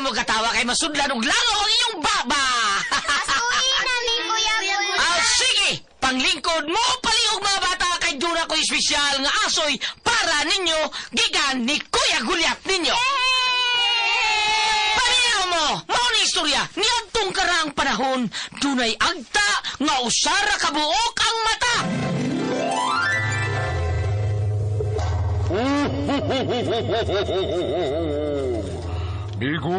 mo katawa kay masudlan og langaw ang inyong baba. Asuhin na ni Kuya Gulya. Ah, sige, panglingkod mo palihog mga bata kay duna ko espesyal nga asoy para ninyo gikan ni Kuya Gulyat ninyo. Paminaw mo, mao ni istorya niadtong karaang panahon dunay agta nga usara ka buok ang mata. Migo,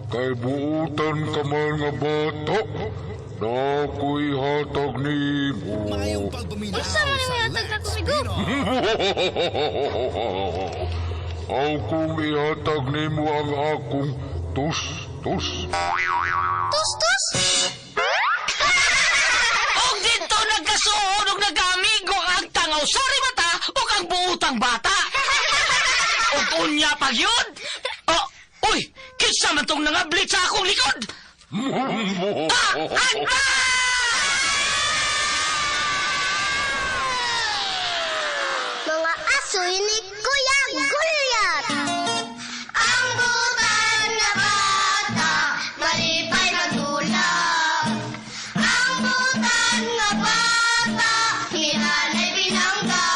kay buutan ka man nga bata, nako'y hatag nimo. Maayong pagpaminaw Unsa man sa ang ihatag na Let's kumigo? Pinoy. Aw kung ihatag nimo ang akong tus-tus. Tus tus. Og dito nagkasuod og nagkaamigo ang agta nga usara mata ug ang buutang bata. Og unya pag yun. Oh, uy, kinsa man tong nangablit sa akong likod? Ah, agta! Mga asoy ni Kuya Gulyat. Ang butan na bata, malipay magdula. Ang butan nga bata, hinanay binangga.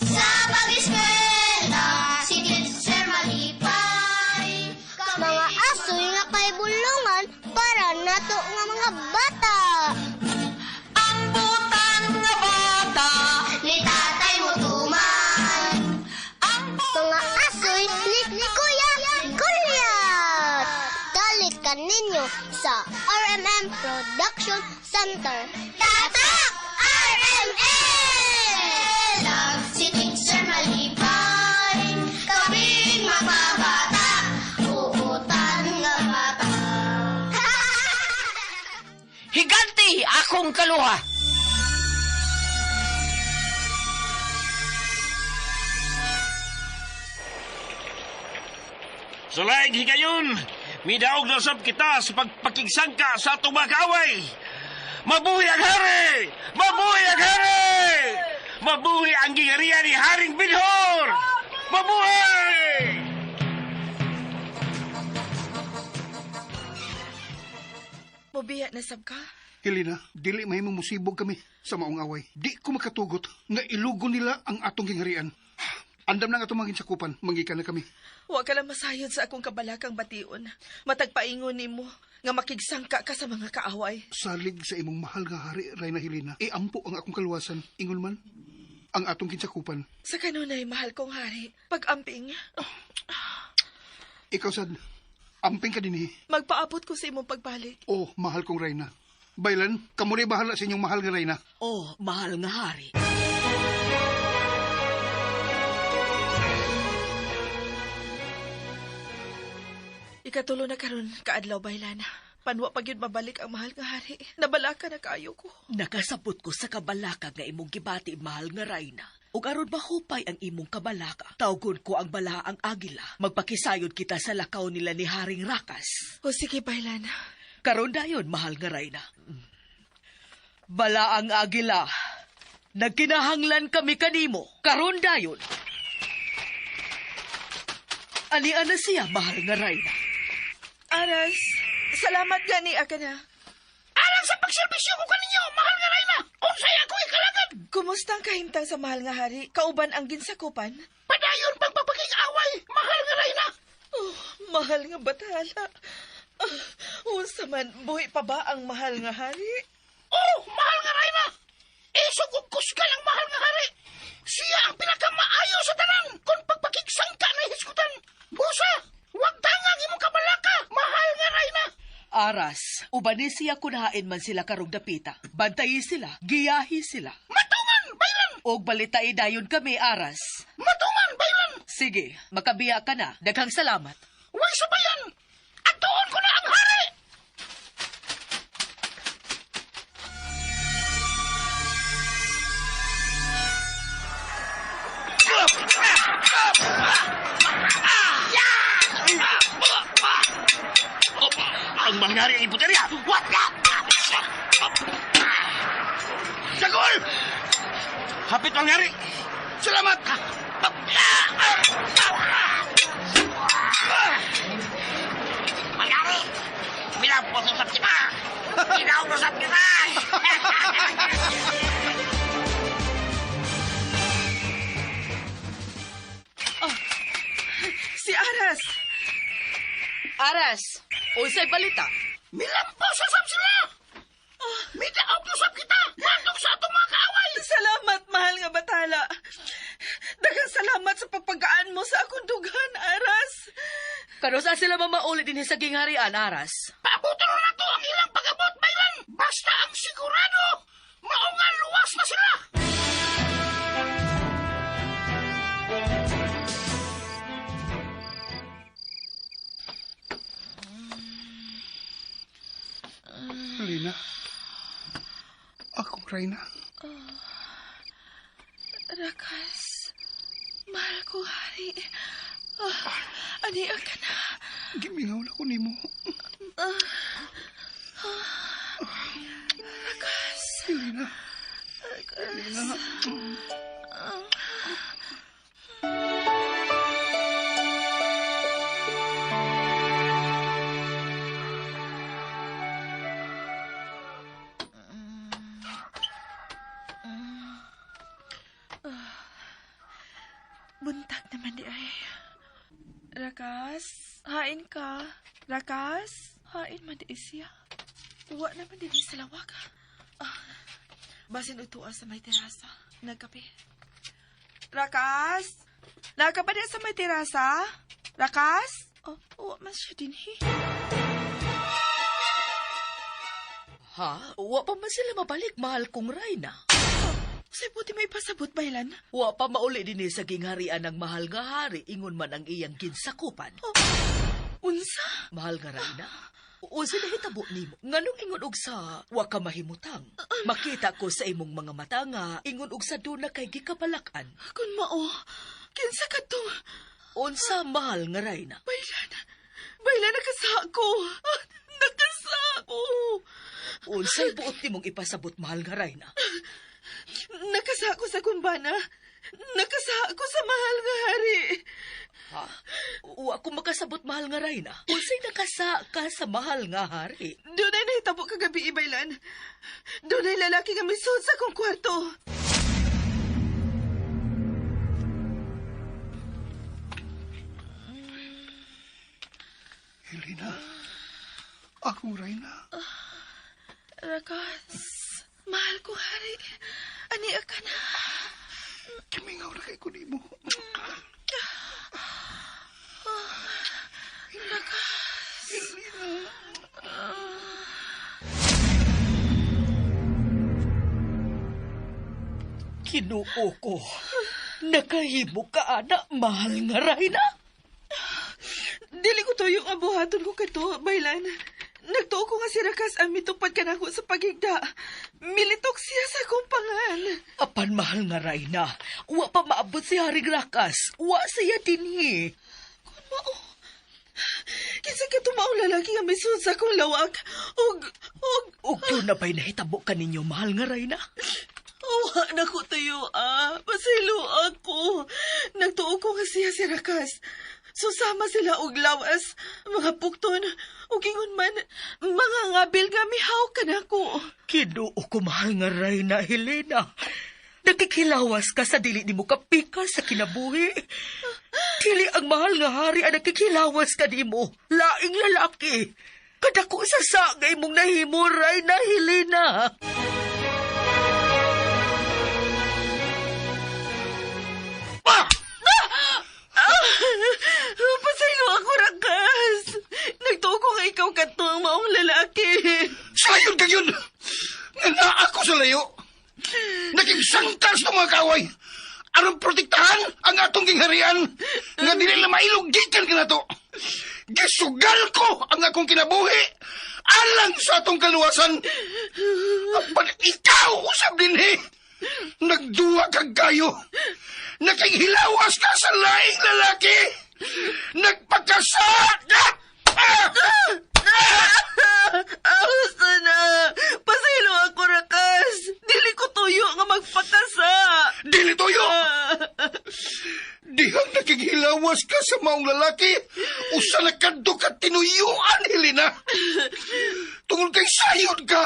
Sa pag-eskwela, si teacher malipay. Mga asoy nga kay bulungan para nato nga mga bata. Ang butang nga bata. Ni tatay mo tuman. Ang Mga asoy ni Kuya Gulyat. Dalit ka ninyo sa RMM Production Center. Tatak! RMM! Si Teacher Malipay, kaming mapabata, uutan nga bata. Higanti akong kaluha. Sulaig higayon, midaog na sab kita sa pagpakigsangka sa atong mga kaaway. Mabuhi ang hari! Mabuhi ang hari! Mabuhi ang gingarian ni Haring Bilhor! Mabuhi! Mubiya na sab ka? Helena, dili mahimong musibog kami sa maong away. Di ko makatugot nga ilugo nila ang atong gingharian. Andam na nga atong mga ginsakupan, manggikan na kami. Wa ka lang masayod sa akong kabalakang bation. Matagpaingon nimo nga makigsangka ka sa mga kaaway. Salig sa imong mahal nga hari, Reyna Helena, iampo ang akong kaluwasan. Ingon man, ang atong ginsakupan. Sa kanunay, mahal kong hari, pag-amping, Ikaw sad, amping ka dinhi. magpaabot ko sa imong pagbalik. Oh, mahal kong Reyna. Baylan, kamo ni bahala sa inyong mahal nga Reyna. Oh, mahal nga hari. Ikatulo na karon kaadlaw baylana. Panwa pag yun mabalik ang mahal nga hari. Nabalaka na kaayo ko. Nakasabot ko sa kabalaka nga imong gibati, mahal nga Rayna. Ug aron mahupay ang imong kabalaka, tawgon ko ang balaang agila. Magpakisayod kita sa lakaw nila ni Haring Rakas. O sige, baylana. Karon dayon, mahal nga Rayna. Balaang agila, nagkinahanglan kami kanimo. Karon dayon. Alian na siya, mahal nga Rayna. Aras, salamat gani aka na. Alang sa pagserbisyo ko kaninyo, mahal nga Reyna! Unsay ako ikalagad? Kumusta ang kahimtang sa mahal nga hari? Kauban ang ginsakupan? Padayon pagpapakig-away, mahal nga Reyna! Oh, mahal nga bathala. Ah, unsa man, buhi pa ba ang mahal nga hari? Oh, mahal nga Reyna! Isog og kusgan ang mahal nga hari! Siya ang pinakamaayo sa tanan kung pagpakigsangka na hisgutan. Busa, wag tangang imong kabalaka, mahal nga Reyna! Aras, ubani siya kunhain man sila karong dapita. Bantayi sila, giyahi sila. Matungan, baylan! Og balitai dayon kami, Aras. Matungan, baylan! Sige, makabiya ka na. Daghang salamat. Way sabayan! At doon ko na ang hari! Ang mangyari ang iputeriya! What? Sagol! Hapit mangyari! Salamat! Aras. Aras, unsay balita? Milampaw sa sab sila! Midaog na sab kita! Nandong sa atong mga kaaway! Salamat, mahal nga bathala. Daghang salamat sa pagpagaan mo sa akong dughan, Aras. Kanusa sila mamauli din sa gingharian, Aras? Paabutan na nato ang ilang pag-abot, baylan! Basta ang sigurado, mao nga luwas na sila! Lina, akong Reyna. Rakas, mahal ko, hari. Ania ka na. Gimingaw na ko nimo. Rakas. Elena. Elena. Buntag naman di ay. Rakas, hain ka. Rakas, hain man di siya. Wa naman di sa lawak. Basin utua sa may terasa. Nagkape. Rakas! Nagkape din sa may terasa? Rakas? Oh, wa man siya dinhi. Ha? Wa pa man sila mabalik, mahal kong Reyna. Say buti may pasabot, baylan. Wa pa mauli din sa gingharian ng mahal nga hari, ingon man ang iyang ginsakupan. Oh, unsa? Mahal nga Reyna, unsa nahitabo nimo? Nganong ingon og sa wa ka mahimutang? Makita ko sa imong mga mata nga ingon og sa duna kay gikabalak-an. Kun mao, kinsa kadtong Unsa, mahal nga Reyna? Baylan. Baylan, nakasa ko. Nakasa ko. Unsay buot nimong ipasabot, mahal nga Reyna? Nakasa ko sa kumbana. Nakasa ko sa mahal nga hari. Ha? Wa ko makasabot, mahal nga Reyna. Unsay nakasa ka sa mahal nga hari? Dunay nahitabo kagabi, Baylan. Dunay lalaki nga misud sa akong kwarto. Elena. Akong Reyna. Rakas, mahal ko hari. Ania ka na. Gimingaw na kay ko nimo. Rakas. Elena. Kinuo ko. Nakahimo ka, ana, mahal nga Reyna. Dili ko tuyo ang buhaton ko kato, Baylan. Nagtuo ko nga si Rakas ang mitupad ka nako sa paghigda. Militok siya sa akong pangan. Apan, mahal nga Reyna, wa pa maabot si Haring Rakas. Wa siya dinhi. Kun mao, kinsa ka tumaong lalaki nga misud sa akong lawak? Og, og, Og doon na ba'y nahitabo ka ninyo, mahal nga Reyna? Wa na ko tuyo, ah. Pasaylo ako. Nagtuo ko nga siya si Rakas. Susama sila og lawas, mga pukton, ug ingon man, mga ngabil nga mihaw ka nako. Kinuo ko, mahal nga Reyna Helena. Nakikilawas ka sa dili nimo kapika sa kinabuhi. Dili ang mahal nga hari ang nakikilawas ka nimo. Laing lalaki. Kadako sa sagay mong nahimo, Reyna Helena. Pasaylo ako, Rakas. Nagtuo ko nga ikaw kadto ang maong lalaki. Sayon ka yun! Nga naa ako sa layo! Nakigsangkas ng mga kaaway! Aron protektahan ang atong gingharian nga dili na mailog gikan kanato. Gisugal ko ang akong kinabuhi alang sa atong kaluwasan. Apan ikaw usab dinhi. Nagduwa kag kayo. Nakighilawas ka sa laing lalaki. Nagpakasa ka! Asa na! Pasaylo ako, Rakas! Dili ko tuyo nga magpakasa! Dili tuyo! Dihang nakighilawas ka sa maong lalaki, usa na kadto ka tinuyuan, Helena. Tungod kay sayod ka,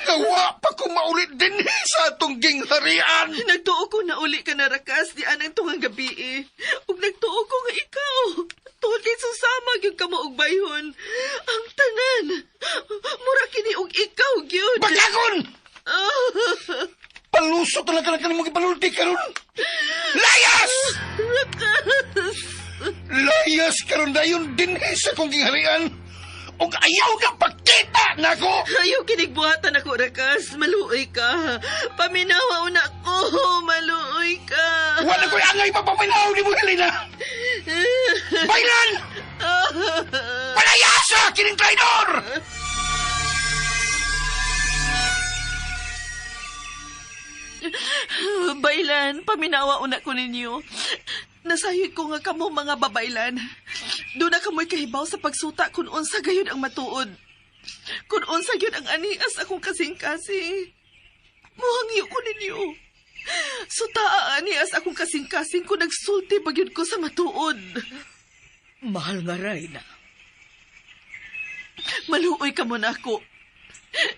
nga wa pa ko maulit dinhi sa atong gingharian. Nagtuo ko na uli ka na, Rakas, di anang tungang gabi eh. Ug nagtuo ko nga ikaw. kamo og bayhon. Ang tanan. Mura kini og ikaw gyud. Bakakon! Palusot na lang ka na mong ipalulti karon. Layas! Rakas! Layas karon dayon dinhi sa kong gingharian. Og ayaw na pagkita nako. Ayaw kinigbuhatan ako, Rakas. Maluoy ka. Paminawa na ko. Maluoy ka. Wala ko'y angay papaminaw ni mo, Helena. Baylan! Palayasa kining traidor! Baylan, paminawa una ko ninyo. Nasayod ko nga kamo mga babaylan. Doon na kamoy kahibaw sa pagsuta kung unsa gayon ang matuod. Kung unsa gyud ang anias akong kasing-kasing. Muhangyo ko ninyo. Sutaa anias akong kasing-kasing kung nagsulti ba gyud ko sa matuod. Mahal nga Reyna. Maluoy ka mo na ako.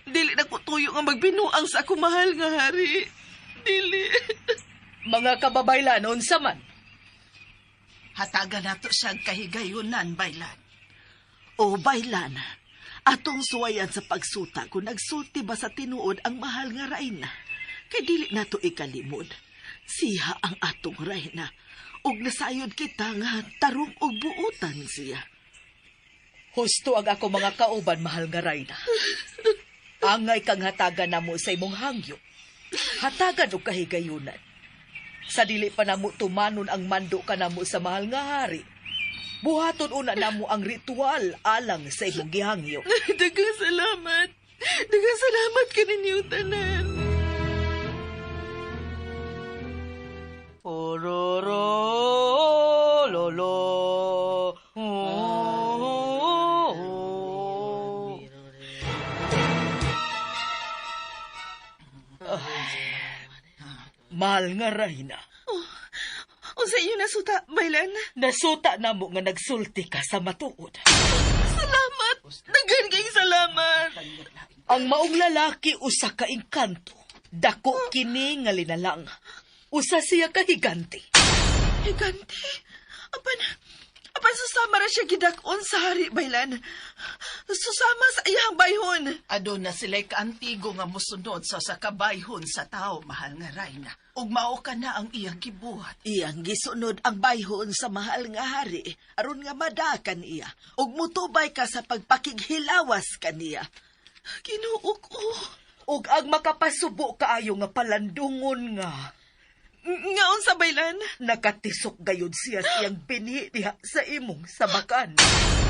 Dili na ko tuyo nga magbinuang sa akong mahal nga hari. Dili. Mga kababaylan, unsa man? Hatagan nato siya kahigayunan, Baylan. O, Baylan, atong suwayan sa pagsuta kung nagsulti ba sa tinuod ang mahal nga rayna. Kay dili nato ikalimod. Siya ang atong rayna. Ug nasayod kita nga tarong og buutan siya. Husto ang ako mga kauban, mahal nga Reyna. Angay kang hatagan namo sa imong hangyo. Hatagan og kahigayunan. Sa dili pa namo tumanon ang mando kanamo sa mahal nga hari. Buhaton una namo ang ritual alang sa imong gihangyo. Daghang salamat. Daghang salamat kaninyo tanan. Ororo lolo. Mahal nga Reyna. Unsa iyo nasuta, Baylan? Nasuta namo nga nagsulti ka sa matuod. Salamat. Daghan kayong salamat. Ang maong lalaki usa ka engkanto. Dako kini nga linalang. Usa siya ka higante. Higante. Apan susama ra siya gidak-on sa hari, Baylan. Susama sa iyang bayhon. Aduna sila'y kaantigo nga musunod sa kabayhon sa tao, mahal nga Rayna. Ug mao ka na ang iyang gibuhat. Iyang gisunod ang bayhon sa mahal nga hari, aron nga madakan iya, ug mutubay ka sa pagpakighilawas kaniya. Ginoo ko. Ug ang makapasubo kaayo nga palandungon nga. Nga unsa, Baylan? Nakatisok gayud siya siyang binhi diha sa imong sabakan.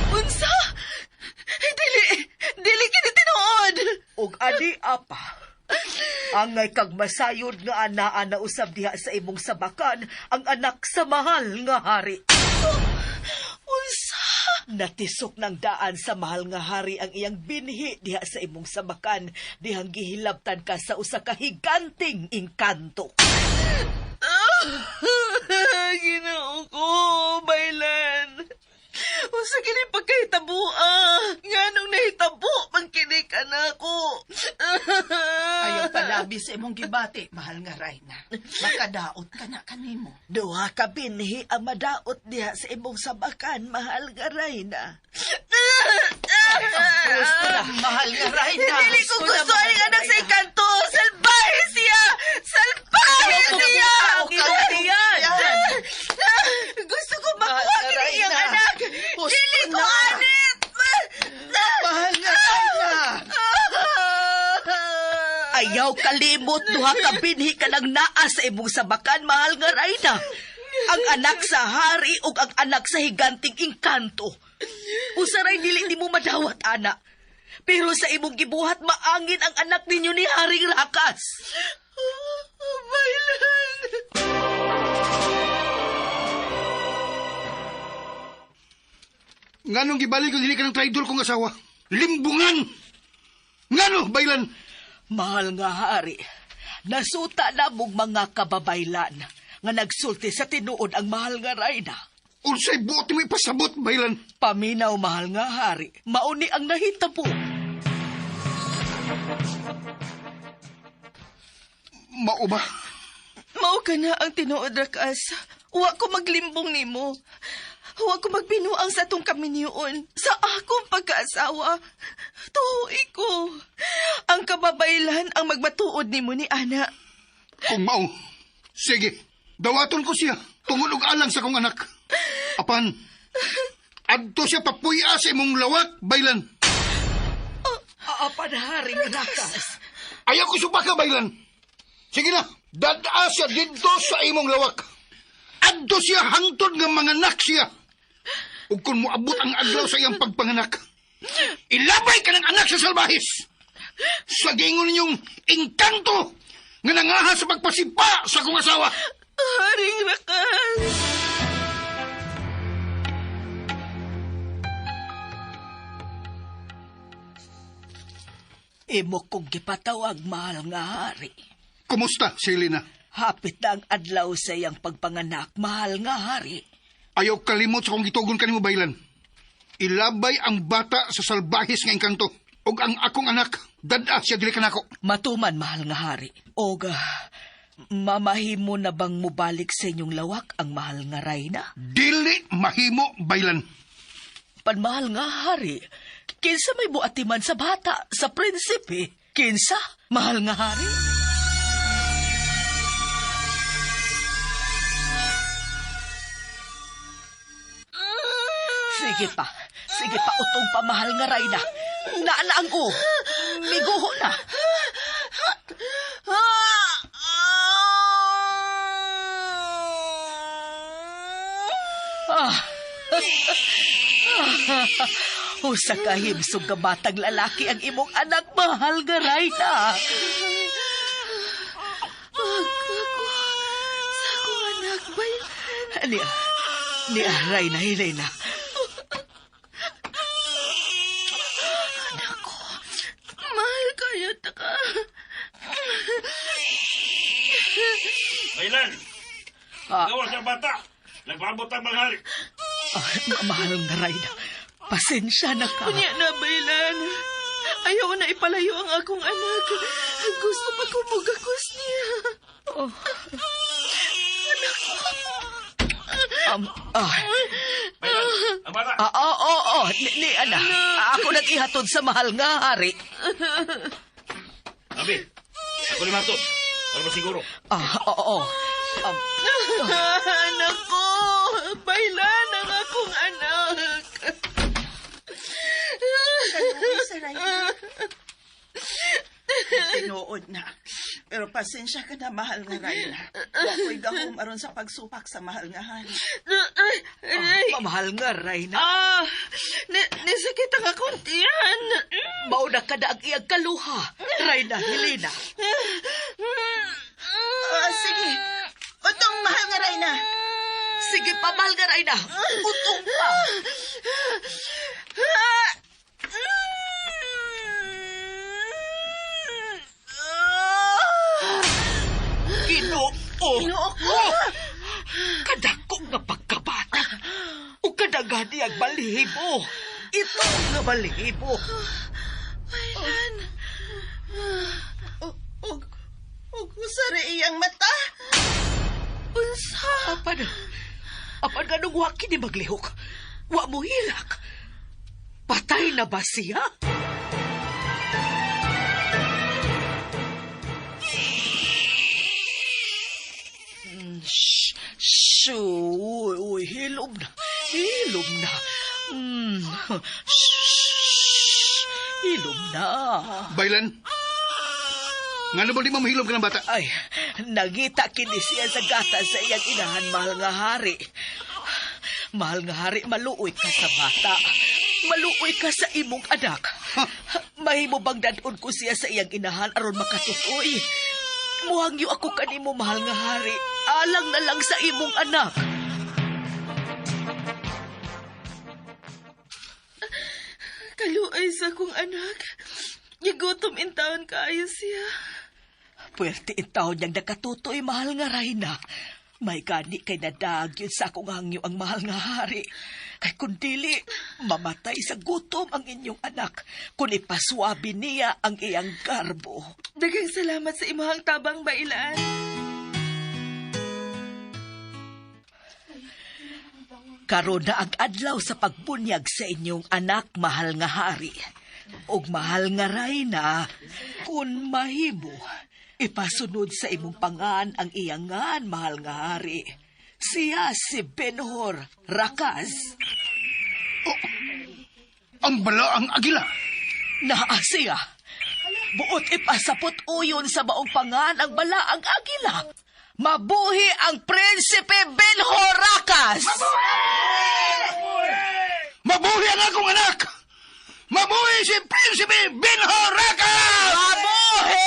Unsa? Dili, dili kini tinuod. Ug ani apa, angay kag masayod nga anaa na usab diha sa imong sabakan ang anak sa mahal nga hari. Unsa? Natisok ng daan sa mahal nga hari ang iyang binhi diha sa imong sabakan, dihang gihilabtan ka sa usa ka higanting engkanto. Ginoo ko, Baylan. Unsa kini pagkahitaboa? Nganong nahitabo man kini kanako? Ayaw palabi sa imong gibati, mahal nga Rayna. Makadaot ka na kanimo. Duha ka binhi ang madaot diha sa imong sabakan, mahal nga Rayna. Gusto na, mahal nga Rayna. Dili ko gusto ang anak sa engkanto. Salbahe siya! Salbahe siya! Gusto ko makuha kini iyang anak. Dili ko anit! Mahal nga Rayna. Ayaw kalimot duha ka binhi ka nang naa sa imong sabakan, mahal nga Rayna. Ang anak sa hari ug ang anak sa higanting engkanto. Usaray dili nimo madawat ana. Pero sa imong gibuhat maangin ang anak ninyo ni Haring Rakas. Baylan! Nganong gibalik ko dili ka ng traidor kong asawa? Limbungan! Ngano, Baylan? Mahal nga hari, nasuta na mong mga kababaylan nga nagsulti sa tinuod ang mahal nga Rayna. Unsay buot mo ipasabot, Baylan? Paminaw, mahal nga hari, mauni ang nahitabo. Mao ba? Mao ka na ang tinuod, Rakas. Wa ko maglimbong nimo. Huwag ko magbinuang sa atong kaminyoon, sa akong pagkaasawa. Tuoy ko. Ang kababaylan ang magmatuod nimo ni Ana. Kung mao, sige, dawaton ko siya tungod og alang sa akong anak. Apan, adto siya papuya sa imong lawak, baylan. Apan, Haring Rakas. Ayaw ko supaka, baylan. Sige na, dad-a siya didto sa imong lawak. Adto siya hangtod nga manganak siya. Ug kung moabot ang adlaw sa iyang pagpanganak, ilabay ka ng anak sa salbahis. Sa giingon ninyong engkanto nga nangaha sa pagpasipa sa akong asawa. Haring Rakas! Imo kong gipatawag, mahal nga hari. Kumusta, Selena? Hapit na ang adlaw sa iyang pagpanganak, mahal nga hari. Ayaw kalimot sa kong gitugon kanimo, baylan. Ilabay ang bata sa salbahis nga engkanto. Og ang akong anak, dad-a siya dili kanako. Matuman, mahal nga hari. Og mamahimo na bang mubalik sa inyong lawak ang mahal nga rayna? Dili mahimo, baylan. Panmahal nga hari, kinsa may buatiman sa bata, sa prinsipe? Kinsa, mahal nga hari? Sige pa, utong pa, mahal nga rayna. Naana ang o, miguho na. Ah. Usa ka himsog ka batang lalaki ang imong anak, mahal nga rayna. Pagkako sa akong anak, baylan. Ni Rayna, Helena. Anak ko, mahal kayo ta ka. Baylan! Gawas ang bata! Nagpaabot ang manghari. Mahal nga rayna. Pasensya na ka. Unya na, baylan. Ayaw na ipalayo ang akong anak. Gusto pa ko mugakos niya. Oh. Anak ko. Baylan, ang bata. Oo. Ni, ana. Ako nag-ihatod sa mahal nga hari. Abi, ako ni Mato. Ano ba siguro? Oo. Anak ko! Baylan ang akong anak! Tinuod na. Pero pasensya ka na, mahal nga Rayna. Ako'y gahom aron sa pagsupak sa mahal nga hari. Mahal nga, Rayna. Nisakit ang akong tiyan. Mauna ka na ang iyang kaluha, Rayna Helena. Sige. Utong, mahal nga Rayna. Sige pa, mahal nga Rayna. Utong pa. Ginoo. Ginoo ko. Kadako nga pagkabata. O kadagani ang balihibo. Ito nga balihibo. Baylan. Og usara iyang mata. Unsa? Apan ganong wa kini maglihok. Wa mo hilak. Patay na ba siya? Shh, uy, hilom na. Hilom na. Shh, hilom na. Baylan, nga na ba di mo mahilom ka ng bata? Ay, nangita kini siya sa gata sa iyang inahan, mahal nga hari. Mahal nga hari, maluoy ka sa bata. Maluoy ka sa imong anak. Mahimo bang dadon ko siya sa iyang inahan aron makatutoy? Muhangyo ako kanimo, mahal nga hari. Alang na lang sa imong anak. Kaluoy sa akong anak. Gigutom in taon kaayo siya. Puwerte in taon niyang nakatutoy, mahal nga Rayna. May gani kay nadag yun sa akong hangyo ang mahal nga hari. Kay kung dili, mamatay sa gutom ang inyong anak. Kung ipaswabi niya ang iyang garbo. Daghang salamat sa imong tabang, Bailan. Karon na ang adlaw sa pagbunyag sa inyong anak, mahal nga hari. Ug mahal nga rayna, kun mahimo, ipasunod sa imong pangan ang iyang ngan, mahal nga hari. Siya si Benhur Rakas. Oh, ang bala ang agila. Naa siya. Buot ipasapot uyon sa maong pangan ang balaang agila. Mabuhi ang Prinsipe Benhur Rakas! Mabuhi! Mabuhi ang akong anak! Mabuhi si Prinsipe Benhur Rakas! Mabuhi!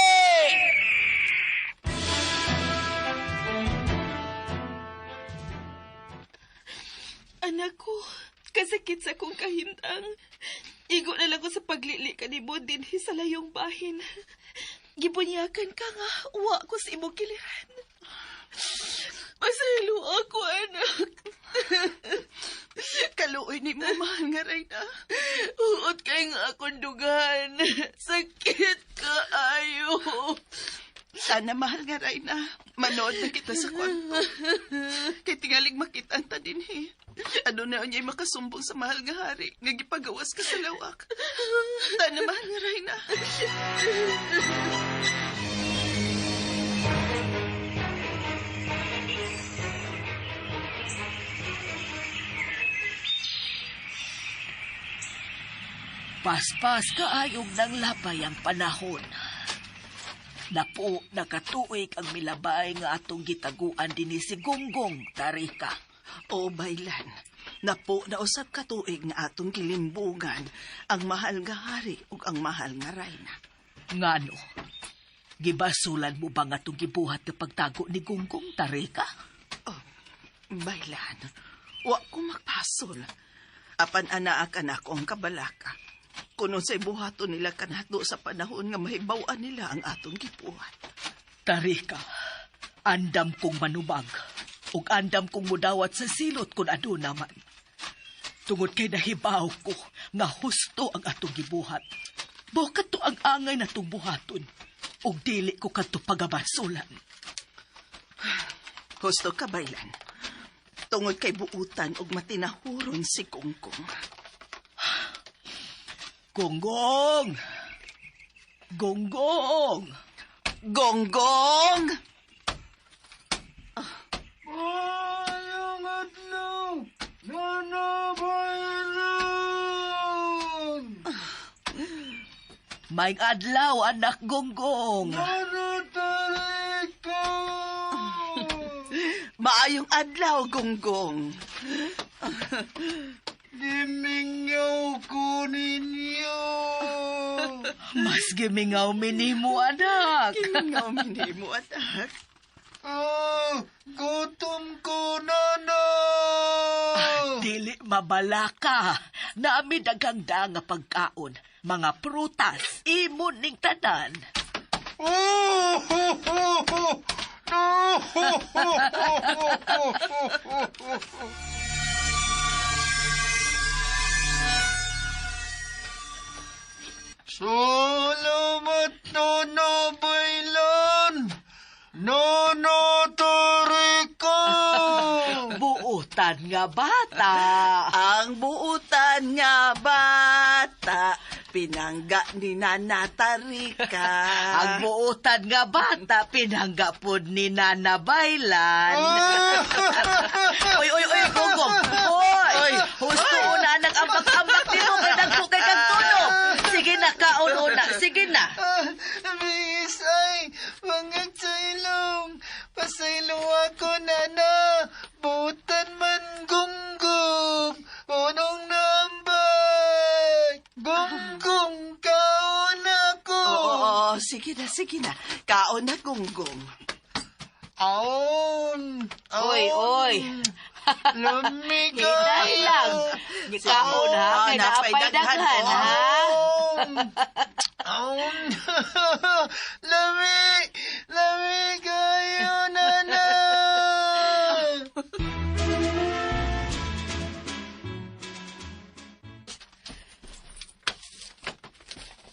Anak ko, kasakit sa kong kahimtang. Igo na lang ko sa paglili kanimo dinhi sa layong bahin. Gibunyakan ka nga, wa ko sa imong kiliran. Pasaylo ako, anak. Kaluoy ni mo, mahal nga Reyna. Huot kay nga akong dugan. Sakit kaayo. Sana, mahal nga Reyna, manood na kita sa kwarto. Kay tingaling makita ta dinhi. Ano na unya'y makasumbong sa mahal nga hari nga gipagawas ka sa lawak. Sana, mahal nga Reyna. Paspas kaayog ng labay ang panahon. Napo, nakatuig ang milabay nga atong gitaguan dinhi si Gonggong Tarika. O, baylan, napo na usab katuig nga atong gilimbugan ang mahal nga hari ug ang mahal nga rayna. Ngano? Gibasulan mo ba nga atong gibuhat nga pagtago ni Gonggong Tarika? Oh, baylan, wa ko magpasol. Apan anaak anak ko ang kabalaka. Kuno sa buhaton nila kanato sa panahon nga mahibaw-an nila ang atong gibuhat. Tarika, andam kong manubag ug andam kong mudawat sa silot kung aduna man. Tungod kay nahibaw ko nga husto ang atong gibuhat. Bukat to ang angay natong buhaton ug dili ko kadto pagabasulan. Husto ka, baylan. Tungod kay buutan ug matinahuron si Kungkong. Gonggong! Gonggong! Gonggong! Maayong adlaw, Nana Baylan! Maayong adlaw, anak Gonggong! Nana Tarika! Maayong adlaw, Gonggong! Gimingaw ko ninyo. Mas gimingaw minimo, anak. Gimingaw minimo, anak. Ah, gutom ko, nana. Ah, dili mabalaka. Nami daghang nga pagkaon, mga prutas, imo ning tanan. Oh, ho, ho, ho. No, ho, ho, ho, ho, ho, ho, ho. Salamat, Nana Baylan! Nana Tarika! Buutan nga bata! Ang buutan nga bata, pinangga ni Nana Tarika. Ang buutan nga bata, pinangga pod ni Nana Baylan. Oy, oy, oy, Gonggong! Oy! Husto una nang ambak-ambak nimo kay dagko kay kag tunog. Sige na, kaon una. Sige na. Miss, ay, bangag sa ilong. Pasaylo ako, Nana. Buutan man, Gonggong. Unong nambag. Gonggong, kaon ako. Oo, sige na, sige na. Kaon na, Gonggong. Aon. Oy, oy. Lamig Hinay lang. Kaon ha, kay napay naapay daghan, daghan ha. Aon. Lami. Lami kayo, Nana.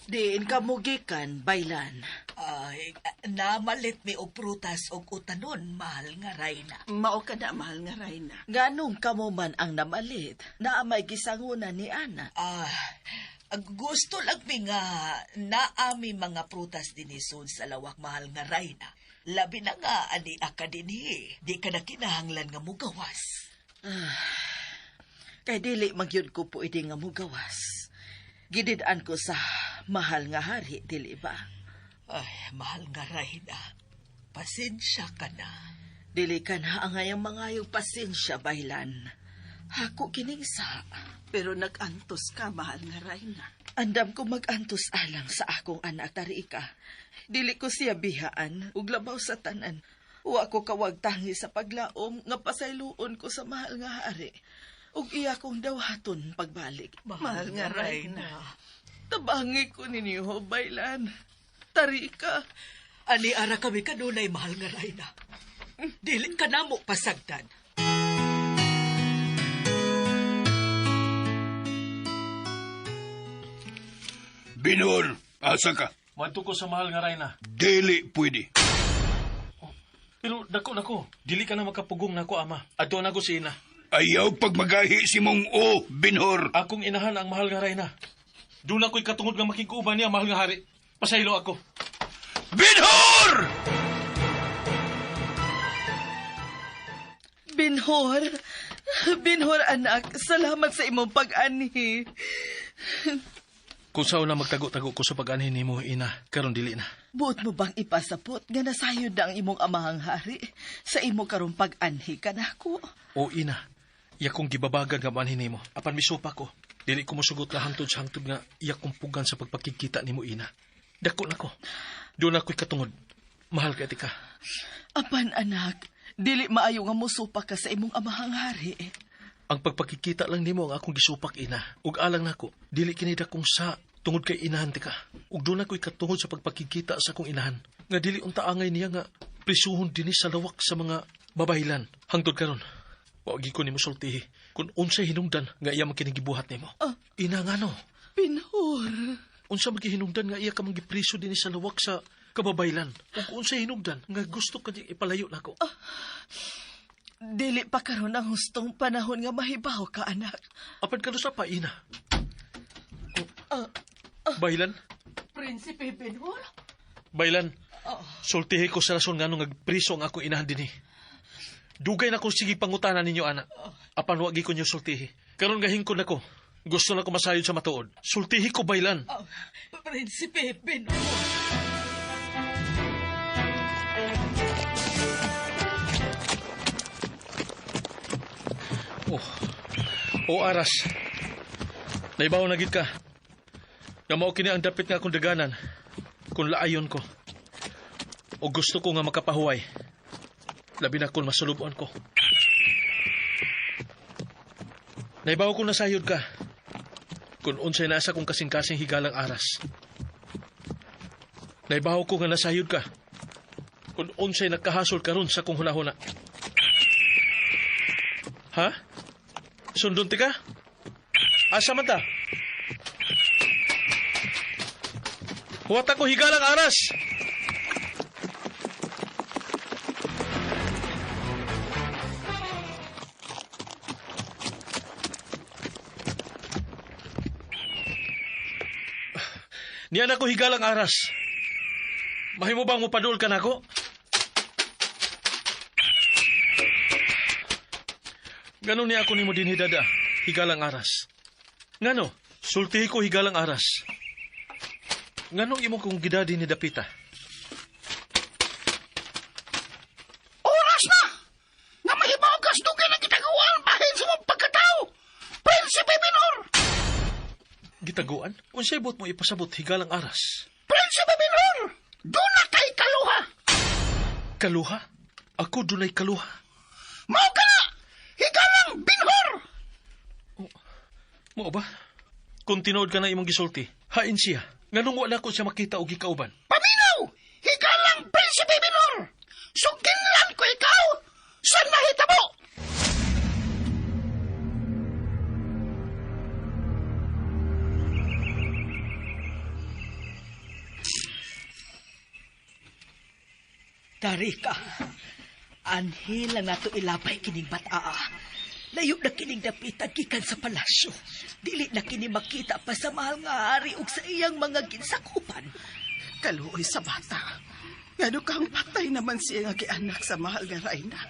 Diin ka mugikan, Baylan. Ay, namalit mi og prutas og utanon, mahal nga Rayna. Mao ka na, mahal nga Rayna. Nganong kamo man ang namalit, naa may gisanguna ni Ana. Ah, gusto lang mi nga naami mga prutas dinhi sud sa lawak, mahal nga Rayna. Labi na nga ani ka dinhi, di ka na kinahanglan nga mugawas. Kay dili magyud ko pwede nga mugawas. Gidid-an ko sa mahal nga hari, dili ba? Ay, mahal nga Rayna, pasensya ka na. Dili ka na ang ngayang mangayong pasensya, baylan. Hako kining sa. Pero nag-antos ka, mahal nga Rayna. Andam ko mag-antos alang sa akong anak, tari ka. Dili ko siya bihaan, ug labaw sa tanan. Wa ko kawagtangi sa paglaom nga pasayloon ko sa mahal nga hari. Ug iya kong dawhaton pagbalik. Mahal nga Rayna. Tabangi ko ninyo, baylan. Tari ka. Ani ara kami kanunay, mahal nga Rayna. Dili ka namo pasagdan. Binhor, asa ka? Madto ko sa mahal nga Rayna. Dili pwede. Pero dako nako, dili ka na makapugong nako ama. Adto na ko si ina. Ayaw pagmagahi si mong o, Binhor. Akong inahan ang mahal nga Rayna. Doon ako'y katungod nga makikuban niya, mahal nga hari. Pasaylo ako. Binhor! Binhor! Binhor, anak. Salamat sa imong pag-anhi. Kung sao na magtago-tago ko sa pag-anhin nimo, ina, karon dili na. Buot mo bang ipasapot nga nasayod na ang imong amahang hari sa imo karong pag-anhi kanako? O ina, iya kong gibabagan nga moanhin nimo. Apan misupa ko. Dili ko mosugot na hangtod sa hangtod nga iya kong pugan sa pagpakigkita nimo, ina. Dako na ko. Doon ako'y katungod. Mahal ka tika. Apan anak, dili maayo nga mosupa ka sa imong amahang hari. Ang pagpakikita lang nimo ang akong gisupak, ina. Ug alang nako, dili kini dakong sa tungod kay inahan tika. Ug doon ako'y katungod sa pagpakikita sa akong inahan. Nga dili unta angay niya nga prisuhon dinhi sa lawak sa mga babaylan. Hangtod karon, wa gyud ko nimo sultihi kung unsay hinungdan nga iya man kini gibuhat nimo. Ina ngano? Binhor. Unsa man gihinungdan nga iya ka man gipriso dinhi sa lawak sa kababaylan? Ug unsay hinungdan nga gusto ka niyang ipalayo nako? Dili pa karon ang hustong panahon nga mahibaw ka, anak. Apan kanusa pa, ina? Baylan? Prinsipe Benhur? Baylan, sultihi ko sa rason ngano nagpriso ang akong inahan dinhi. Dugay na ko sige pangutana ninyo, ana. Apan wa ko niyo sultihi. Karon gahingkon nako. Gusto na ko masayod sa matuod. Sultihi ko, Baylan. Prinsipe Benhur. Oh. O aras. Naibaw na gid ka. Nga mao kini ang dapit nga akong daganan kung laayon ko. O gusto ko nga makapahuway. Labi na kung masulubon ko. Naibaw ko nasayod ka. Kung unsay nasa kong kasing-kasing higalang aras. Naibaw ko nga nasayod ka. Kung unsay nakahasol karon sa kong hunahuna. Ha? Sundon ti ka? Asa man ta? Huwat ako higalang aras! Niyan ako higalang aras. Mahimo bang mopadul ka nako? Ganon niya ako nimo dinhi dada, higalang aras. Ngano, sultihi ko higalang aras. Nganong imo kong gidadi ni Dapita? Oras na! Nga mahibaw kas dugay na gitaguan bahin sa mong pagkatao! Prinsipe Binhor! Gitaguan? Unsay buot mo ipasabot higalang aras? Prinsipe Binhor! Doon na kay kaluha! Kaluha? Ako dunay kaluha. Mao ka na! Higalang Binhor! Mao ba? Kung tinuod ka na imong gisulti, hain siya. Nganong wala ko siya makita og gikauban? Paminaw! Higalang Prinsipe Binhor! Suginlan ko ikaw! Sa nahitabo! Tarika, anhi lang nato ilabay kining bataa. Layo na kining dapita gikan sa palasyo. Dili na kini makita pa sa mahal nga hari ug sa iyang mga ginsakupan. Kaluoy sa bata. Ngano kang patay naman siya nga gianak sa mahal nga Rayna.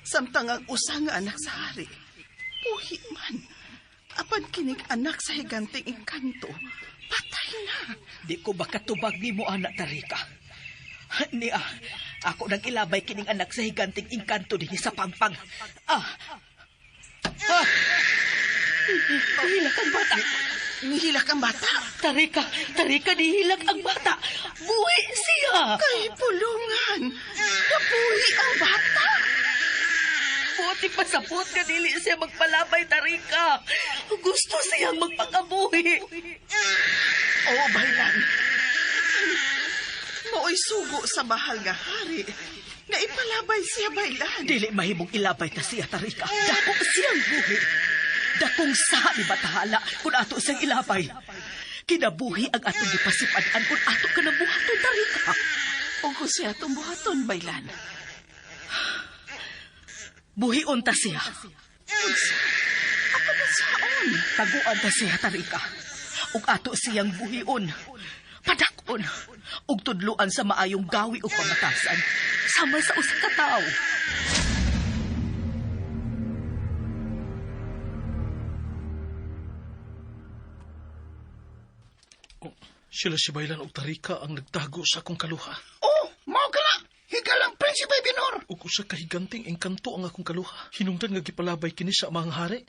Samtang ang usa nga anak sa hari. Buhi man. Apan kining anak sa higanting engkanto, patay na. Di ko makatubag nimo anak Tarika. Niya, ako nang ilabay kining anak sa higanting engkanto dinhi sa pangpang. Ah. Ah. Nihilak ang bata. Nihilak ang bata? Tarika, Tarika, nihilak ang bata. Buhi siya. Kay pulungan. Nabuhi ang bata. Buti pa sa put ka, dili siya magpalabay, Tarika. Gusto siyang magpakabuhi. Oo, Baylan. Mao'y sugo sa mahal nga hari. Nga ipalabay siya, Baylan. Dili mahimong ilabay ta siya, Tarika. Dako siyang buhi. Dakong saha ni Bathala kung ato siyang ilabay. Kinabuhi ang atong gipasipad-an kung ato ka ng buhaton, Tarika. Oo siya atong buhaton, Baylan. Buhion ta siya. Unsa? Apan unsaon? Taguan ta siya, Tarika. Ug ato siyang buhion. Padakon. Ug tudluan sa maayong gawi o pamatasan. Sama sa usa ka tawo. Oh, sila si Baylan og Tarika ang nagtago sa akong kaluha. Oh, mao ka na! Higalang Prinsipe Binhor! Ug usa ka higanting engkanto ang akong kaluha. Hinungdan nga gipalabay kini sa mga hari.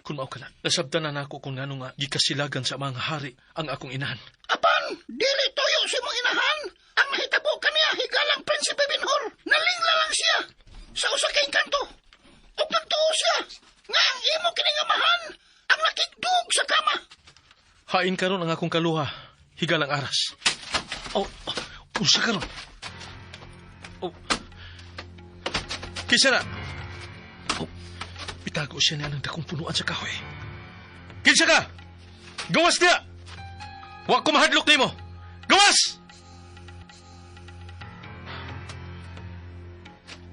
Kun mao ka na, nasabtan na nako kung ngano nga gikasilagan sa mga hari ang akong inahan. Apan, dili tuyo sa imong inahan. Ang nahitabo kaniya higalang Prinsipe Binhor. Nalingla lang siya sa usa ka engkanto. Ug nagtuo siya nga ang imo kining amahan ang nakigdug sa kama. Hain karon ang akong kaluha, higalang aras. Oh, unsa karon? Oh. Kinsa na? Oh, bitago siya niya ng dakong punuan sa kahoy. Kinsa ka? Gawas niya! Wa ko mahadlok nimo. Gawas!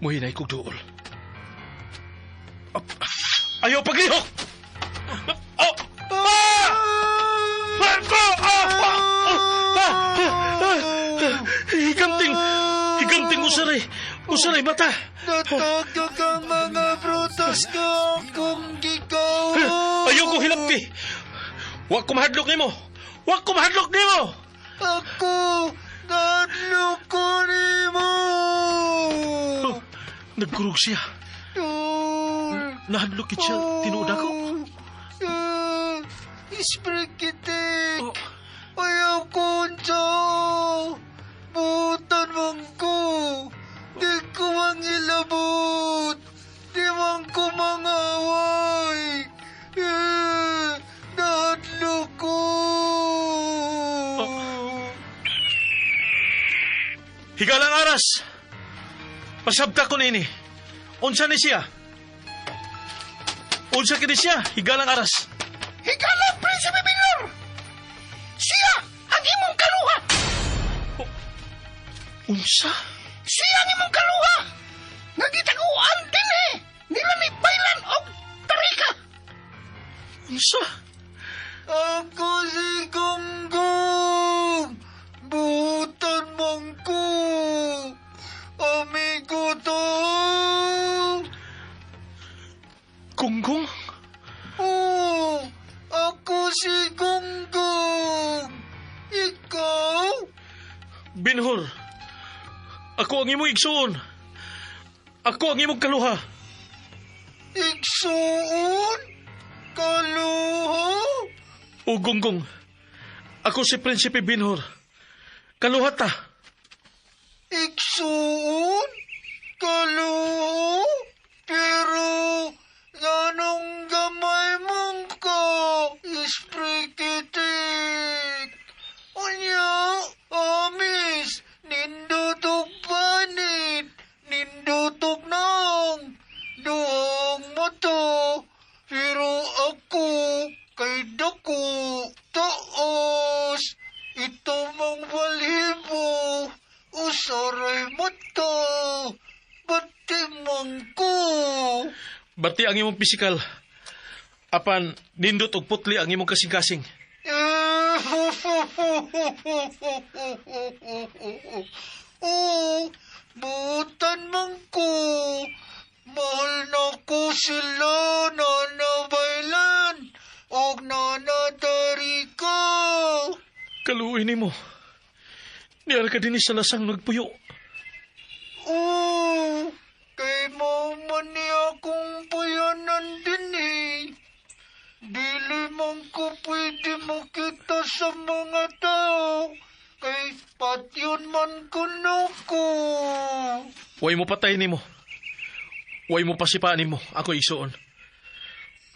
Muhinay kog duol. Ayaw paglihok! Oh! Ah! Higanting! Higanting usaray! Usaray mata! Natagak ang mga prutas ko kung gikaw! Ayaw ko hilapti! Wa ko mahadlok nimo! Wa ko mahadlok nimo! Ako! Nahadlok ko nimo! Oh, nagkurog siya. Nahadlok kit siya. Tinuod ako. Isprekitik! Ayaw ko unsa! Butan man ko! Di ko mangilabot! Di man ko mangaway! Nahadlok ko! Oh. Higalang aras! Pasabta ko nini. Unsa ni siya? Unsa kini siya? Higalang aras. Higalang Prinsipe Binhor! Siya ang imong kaluha! Oh. Unsa? Siya ang imong kaluha! Nga gitaguan dinhi nila ni Baylan og Tarika! Unsa? Ako si Gonggong! Butan man ko! Amigo to! Gonggong? Oo! Ako si Gonggong! Ikaw? Binhor! Ako ang imong igsuon! Ako ang imong kaluha! Igsuon? Kaluha? O Gonggong, ako si Prinsipe Binhor. Kaluha ta. Igsuon? Kaluha? Pero, anong gamay mong ka? Isprikitik! Unya, amis, nindutog panit, nindutog nang, duhang mata, pero ako, kay dako, taas, ito mang balhibo, usaray mata. Puwerte ang imong pisikal. Apan, nindot og putli ang imong kasing-kasing. Oh, buutan man ko. Mahal na ko sila, Nana Baylan, og Nana Darika. Kaluoy nimo. Niara ka din sa lasang nagpuyo. Oh, kay mao man ni akong puyanan din eh. Dili man ko pwede makita sa mga tao. Kay patyon man kuno ko. Way mo patay nimo. Way mo pasipaan nimo. Ako isuon.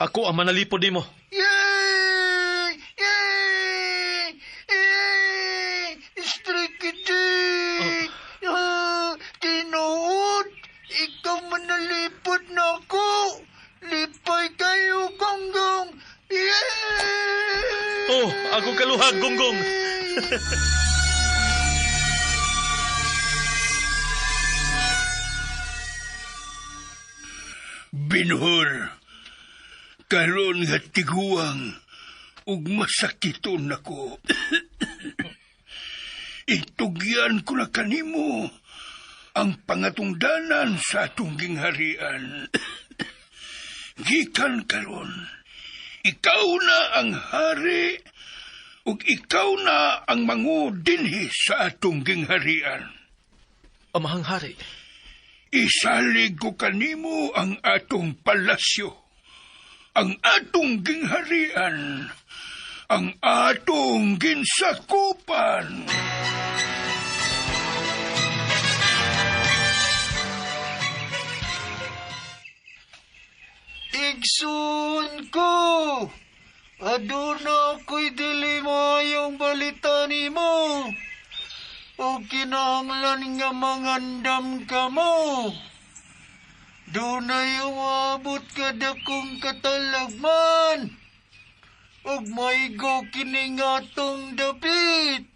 Ako ang manalipod nimo. Yay! Yay! Yay! Streaky Dick! Ah, tinuod! Ikaw manalipod na ako! Lipay kayo, Gonggong! Yay! Oh, ako kaluhag, Gonggong! Binhor, karon nga tiguang ug masakiton nako. Itugyan ko na kanimo ang pangatungdanan sa atong gingharian. Gikan karon, ikaw na ang hari ug ikaw na ang mangu dinhi sa atong gingharian. Amahang hari, isalig ko kanimo ang atong palasyo, ang atong gingharian, ang atong ginsakupan. Igsoon ko, aduna ko'y dili maayong balita nimo. O kinahanglan nga mangandam ka mo. Dunay umabot ka dakong katalagman. Og maigo kini nga atong dapit.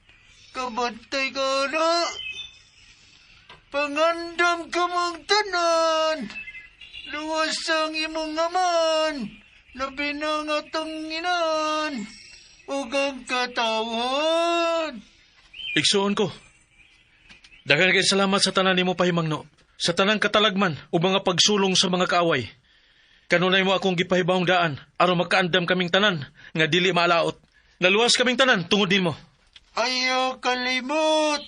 Kabantay ka na. Pangandam ka mong tanan. Luwas ang imong aman. Labi na nga atong inan. Ug ang katawan. Igsoon ko. Daghan kay salamat sa tanan nimo pahimangno, sa tanang katalagman ug mga pagsulong sa mga kaaway. Kanunay mo akong gipahibawong daan aron makaandam kaming tanan nga dili maalaot. Naluwas kaming tanan tungod nimo. Ayaw kalimot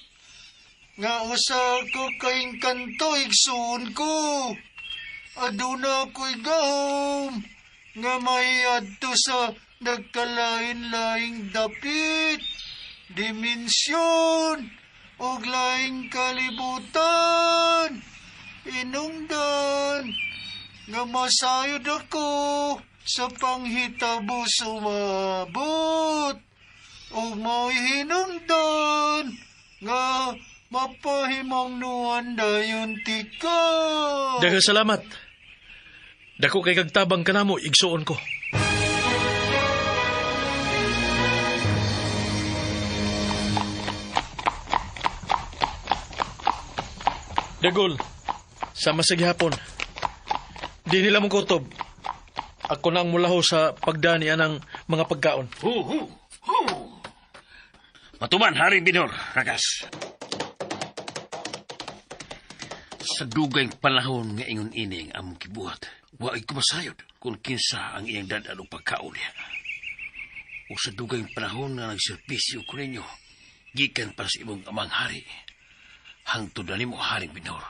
nga usa ko kay kanto igsoon ko. Aduna ko'y gahom nga maiadto sa nagkalain-laing dapit, dimensyon, ug laing kalibutan, inungdan, nga masayod ako sa panghitabo sumabot, ug mao'y hinungdan, nga mapahimong nuan dayon tika. Daghang salamat. Dako kay kagtabang kanamo, igsuon ko. Dagol, sama sa gihapon. Di nila mong kutob. Ako na ang mulaho sa pagdani anang mga pagkaon. Hu, hu, hu. Matuman, Haring Binhor, Ragas. Sa dugay panahon nga ingon ini ang among kibuhat, waay kumasayod kung kinsa ang iyang dad-an og pagkaon niya. O sa dugay panahon nga nagserbisyo ko ninyo, gikan pa sa imong amang hari, hangtod na nimo Haring Binhor.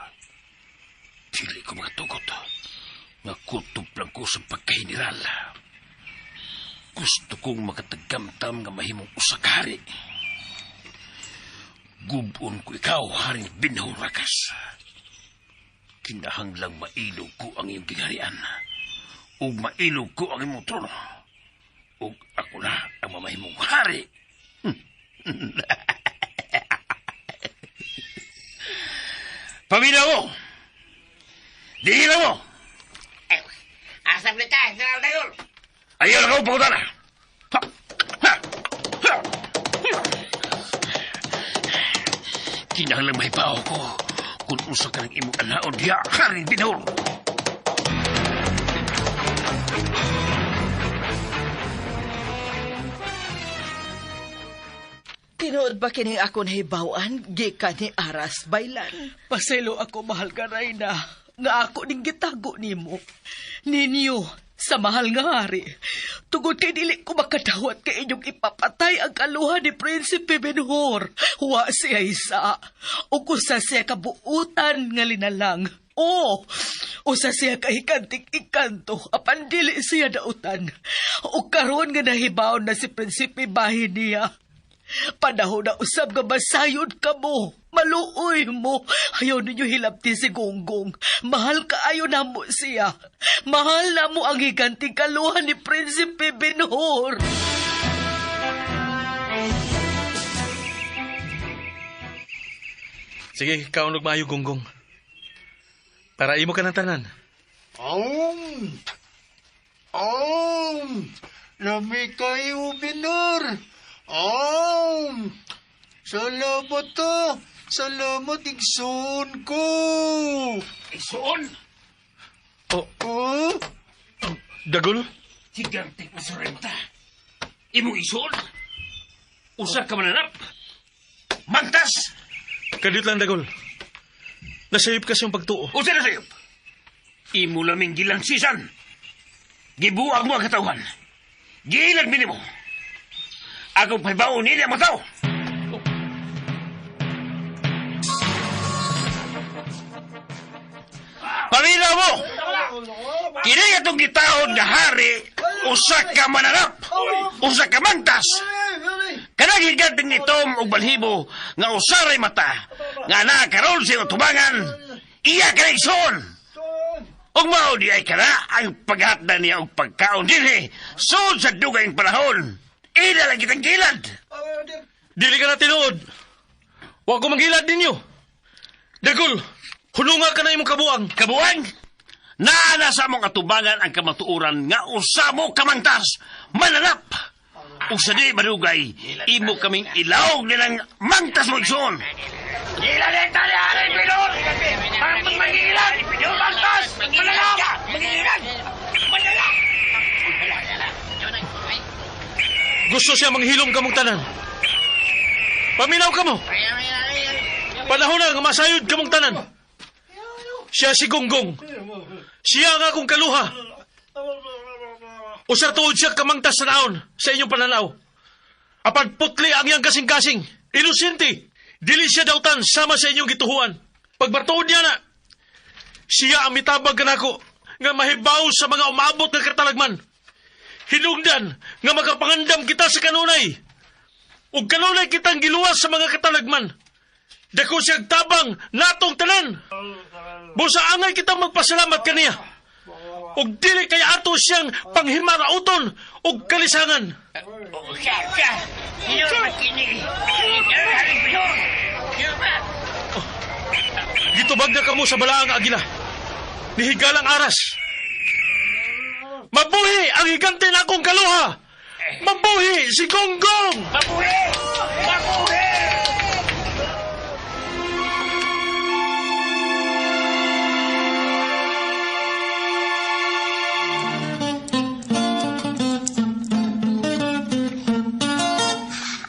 Dili ko makatugot nga kutob lang ko sa pagkahineral. Gusto kong makatagamtam nga mahimong usa ka hari. Gubon ko ikaw, Haring Binhor Rakas. Kinahanglang mailog ko ang iyong gingharian. Ug mailog ko ang imong trono. Ug ako na ang mamahimong hari. Pamilya mo! Diila mo! Asa na ka, General Dagol? Ayaw na ka, pangutana! Ha! Ha! Ha! Kinahanglang mahibaw ko kung usa ka ng imong anaon diha, Haring Binhor. Tinuod ba kining ako nahibaw-an gikan ni Aras, Baylan? Pasaylo ako, mahal nga Reyna, nga ako ning gitago nimo. Ninyo, sa mahal nga hari, tungod kay dili ko makadawat kay inyong ipapatay ang kaluha ni Prinsipe Benhur. Wa siya isa. O usa siya kabuutan nga linalang. O, usa siya kahikanting ikanto, apan dili siya dautan. O karon nga nahibaw na si Prinsipe bahin niya. Panahon na usab nga masayod ka mo. Maluoy mo. Ayaw ninyo hilabti si Gonggong. Mahal kaayo na mo siya. Mahal na mo ang higanting kaluhan ni Prinsipe Benhur. Sige, kaunog maayo, Gonggong. Para imo ka ng tanan. Om! Om! Lami kayo, Binor! Om! Salamat to! Salamat, igsoon ko! Igsoon? Oh. Oh? Dagol? Higante mo sa renta. Imong igsoon? Usa ka mananap? Mantas! Kadiyot lang, Dagol. Nasayop kasi yung pagtuo. Usa na sayop? Imo laming gilansisan. Gibuag mo ang katawhan. Giilan minimo. Akong pahibaon nila mo tao. Paminaw mo! Kini atong gitawon nga hari, usa ka mananap, usa ka mantas. Kanang higanting ni Tom og balhibo nga usaray mata, nga naa karon sa iyong tubangan, iya ka na igsoon. Ug mao di ay kana ang paghatda niya og pagkaon dinhi, sud sa dugayng panahon. Ila lang kitang gilad. Dili ka na tinuod. Wa ko manggilad ninyo. Dagol, hununga ka na imong kabuang. Kabuang? Naa na sa among atubangan ang kamatuoran nga usa mo kamangtas, mananap. Ug sa di madugay, imo kaming ilawog nilang mangtas mo igsoon. Gusto siya manghilom kamong tanan. Paminaw kamo. Panahon na nga masayod kamong tanan. Siya si Gonggong. Siya ang akong kaluha. Usar tuod siya kamangtas sa naon sa inyong pananaw. Apan putli ang iyang kasing-kasing. Inosente. Dili siya dautan sama sa inyong gituhuan. Pagbartuod niya na, siya ang mitabag kanako nga mahibaw sa mga umabot nga katalagman. Hinungdan nga makapangandam kita sa kanunay. Ug kanunay kitang giluwas sa mga katalagman. Dako siyang tabang natong tanan. Busa angay kitang magpasalamat kaniya. Ug dili kay ato siyang panghimarauton ug kalisangan. Gitubag na kamo sa balaang agila. Nihigalang aras. Mabuhi ang higante na akong kaluha! Mabuhi si Gonggong! Mabuhi! Mabuhi!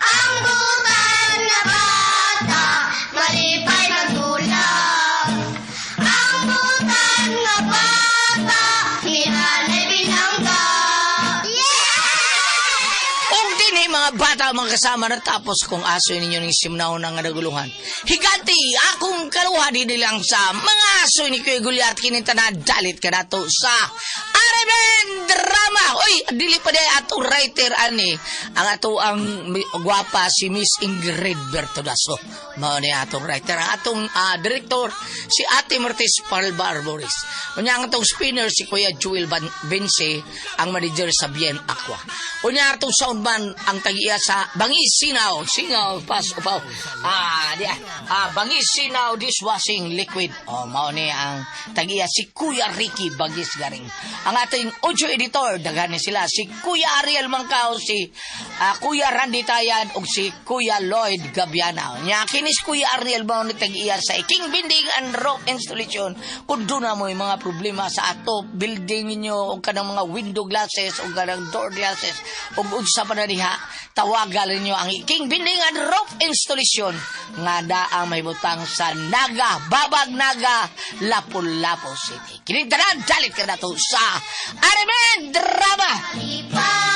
Ang butan na bata, malipay magdulap. Ang butan nga bata, nilalay binangga. Yeah! Ug dinhi mga bata mga kasama na tapos kung aso ninyo ning simnaw na nga naguluhan. Higanti akong kaluha dinhi lang sa mga aso ni Kuya Gulyat kini tanan dalit kanato sa Araben Drama. Oy, dili pa di atong writer ani ang ato ang gwapa si Miss Ingrid Bertodaso. Mao ni atong writer, ang atong director si Ate Martis Palba Arboris. Unya ang atong spinner si Kuya Joel Vince, ang manager sa Bien Aqua. Unya atong soundman ang tag-iya sa Bangis Sinaw, Singaw Pas Upaw. Di Bangis Sinaw dishwashing liquid. Oh, mao ni ang tag-iya si Kuya Ricky Bagis Garing. Ang ating audio editor daghan ni sila si Kuya Ariel Mangkao, si Kuya Randy Tayad ug si Kuya Lloyd Gabiana. Nya kini si Kuya Ariel mao ni tag-iya sa King Building and Rock Installation. Kung doon na mo yung mga problema sa ato building ninyo o kanang mga window glasses o kanang door glasses o unsa pa na diha, Tawagan ninyo ang King Building and Roof Installation nga daang may butang sa Naga, Babag Naga, Lapu-Lapu City. Kining tanan, dalit ka na to sa Arimen Drama! Malipay.